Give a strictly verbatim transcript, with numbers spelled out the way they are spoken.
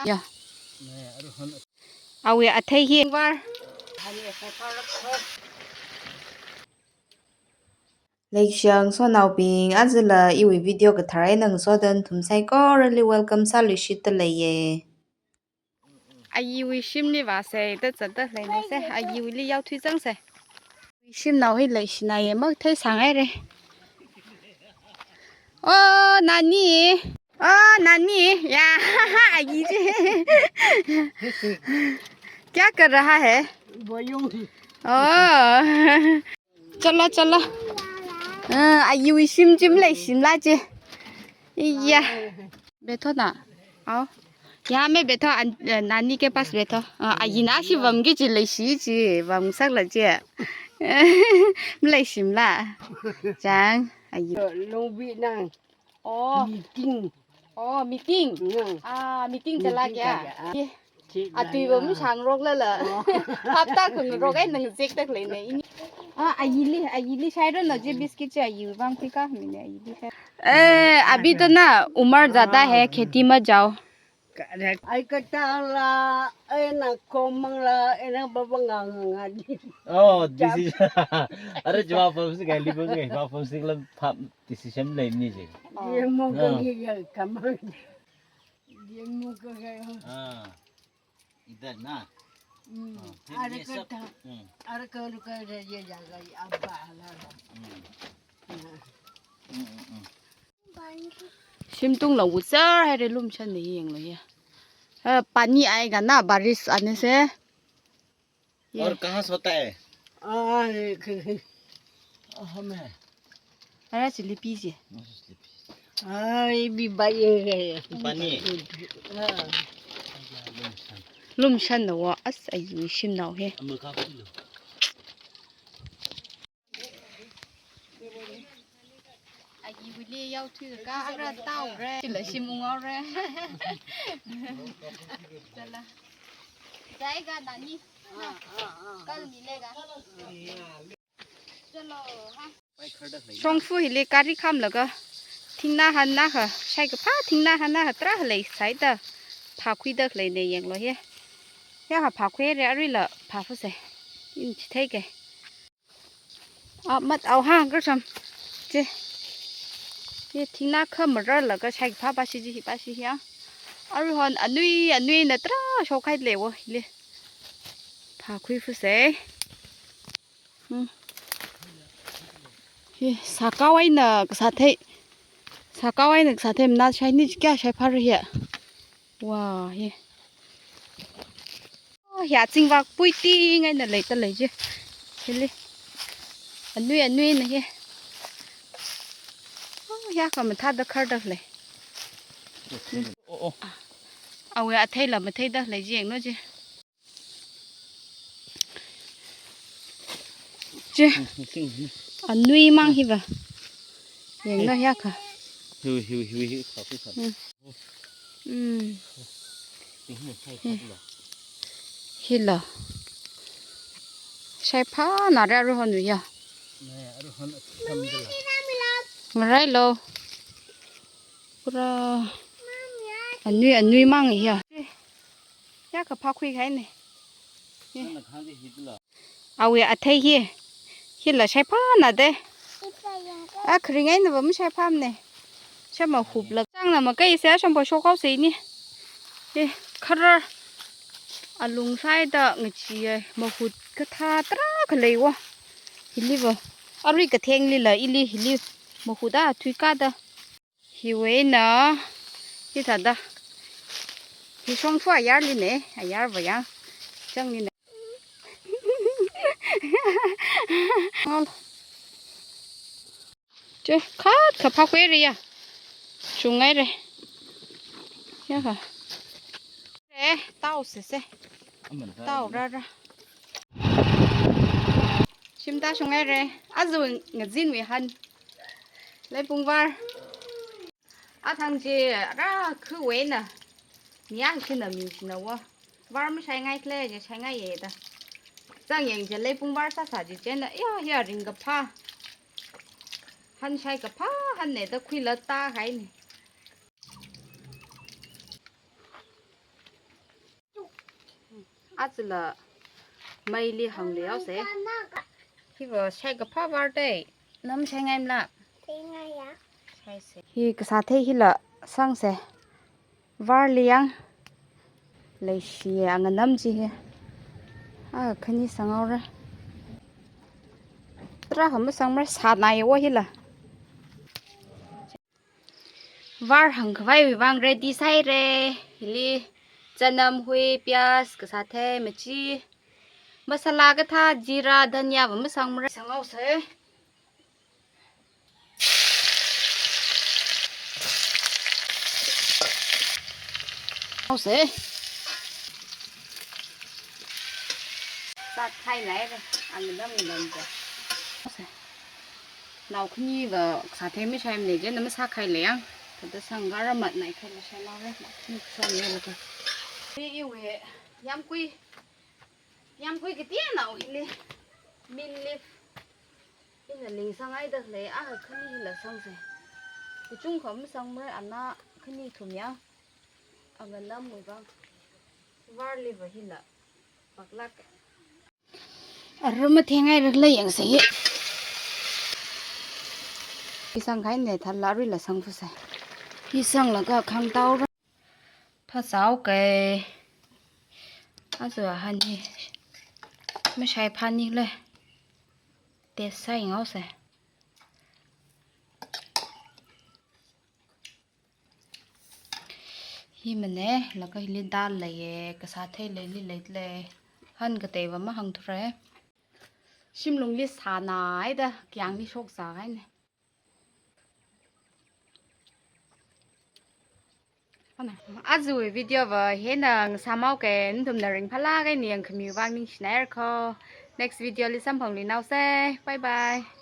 Ya. Awui athei hi. Var. Leishiya ngasonaobing, ajala iwui video kathar eina ngasoda nathum saikorali welcome sāluishitda leiye. Ayiwui shimli vāsei, da zatda leina se, ayiwuili yaothui zangsei. Shimnao hi leishinaye, mathei sāngaire. Oh, nani. Oh, nani. Ya, ayi ji. Kya kar raha hai? Boyung. Oh. Chala, chala. Ah, ayiwui shim chim leishimla ji. Iya. Betho na. Ao. Yaha mein betho, an-, eh, nani ke paas betho. Ah, ayina shi vamki ji leishi ji, vamsakla ji. Maleishimla. Chang, ayi. Longbi nang. Oh. Meeting. Oh, meeting. Mm. Ah, meeting chala kya? Meeting chala, ah. Ye. Atui va mashāngarok lala. Oh. Hapta khangarok eina ngazekda leina ini. Ah, ayili, ayili shairanu ji biscuit ji ayi vang pika mine ayili shai. Eh, abhi to na umar zyada hai, kheti mat jao. Ai katala, ai na komangla, ai na baba nganga di. Oh, this is. Are jawab pam si gali pam si, jawab pam si lam pam decision lei ni ji. Ye mo ka ye ya kamang. Ye mo ka ya. Ah. Idhar na? Hmm. Ah, phir ye sab, hmm. Ara ka ruka re ye jaga ye abba hala. Hmm. Hmm, hmm, hmm. Shimtungla wuchar haire, lumshan ni yanglo ye. Ah, pani aayega na, baris aane se. Ye. Aur kahan se hota hai? Ah, ye, ye. Aha mein. Ara chili pi ji. Ara chili pi. Ai, bi ba ye. Pani. Ah. Lumshan na wa as ayi shimnao he. Amaka pilo. Ayiwuili yaothui ka ara taore. Chila shim ung aore. Chala. Jai ga nani. Na. Kal milega. Chalo, ha. Shongfa hili gari khamlaga thingna hanna ha, shaikaphā thingna hanna ha tarā ha leisaida phākhuida leina yanglo he. Ya ha phākhuire, aruila phāphasei. Ina chitheike. Ah, mat au ha, kasham. Che. Ye thingna khamararlaga shaikaphā pashi ji hi pashi ya. Aruihon anui, anuina tarā shokhai leiwo hili. Phākhuiphasei. Hmm. Hi, sakao eina kasā thei. Sakao eina kasā thei, mana shaini kya shaiphāra hi. Wa, hi. Oh, hi achingvak puiting eina leida lei ji. Hili. Anui, anuina hi. Oh, hi kha mathāda kharda lei. Oh, oh. Awui atheila matheida lei ji yangno ji. Che. Anui mang hiva. Yangna ya kha. Hiu, hiu, hiu, hiu, kha, kha, kha. Hmm. Hmm. Hi. Hila. Shaiphāna re aruihon ya. Ngarailo. Pura anui, anui mang ya. Ya kha phākhui kahaine. Awui athei hi. Hila shaiphāna de. A kharing eina va mashaiphāmane. Shama hupla. Changna makaise, shamba shokhaosei ni. Hi, kharar. Alung saida ngachi ye, mahut kathā tarākha leiwo. Hili va. Arui kathenglila ili hili mahut a thuikada. Hiwui eina, hithāda. Hi shongfa ayarline, ayarva yang. Changlina. Che, khat kha phākhuire ya. Chungngaire. Ya kha. Eh, tao sese. Tao rara. Shim tāshunghaire. Aja ngazinwui han. Leipung var. Athang chi rā khuwui eina. Miyang shina mi shina wa. Var mashaingai kle je shaingaiye da. Zangyang je leipung var sāsā ji chieina. Ya, ya ringkaphā. Han shaikaphā hanne da khuila tāhaine. Ajala meili hāngli haosei. Hiva shaikaphā vār dei. Namatheingaimala? Shaise. Hi kasāthei hila sangse. Vārli yang. Leishiya nganam chi hi. A, khani sanghaora. Tarākha masangmara, sānaiya hila. Vārhāngkhavaiwui vang ready sāhaire. Hili chanam, hui, piyaz, kasāthei, machi, masala kathā, jeera, dhania va masangmara. Sanghaosei. Haosei. Sākhailāire, anganam nganam da. Nao khaniva kasāthei mashaimane, chieina masākhaile yang. Thāda sangkha ramat nai khaila shaihaora, nao khani kashon neilaga. Hi iwui yamkui, yamkui kateonao hili. Mint leaf. Hina ling sanghaida lei, a khani hila sangse. Kachungkha masangmara, ana khani thum ya. Anganamwui vang. Vārli va hila. Paklāk. Aru matheingairala yangse hi. Hi sangkhaine, thālala aruila sangphuse. Hi sanglaga khangtaora. Phasao kei. Aja han hi. Mashaiphānile. Taste sāyanghaose. Himane, laga hili dal leiye, kasāthei leili leilei. Han kateiva mahāngthura. Shimlungli sānaida, kyangli shokzāhaine. Ajawui video va hieina ngasāmao kei, nathumna ringphālāk eina yangkhamiwui vang ningshinaira ko. Next video li samphangluinaose. Bye bye.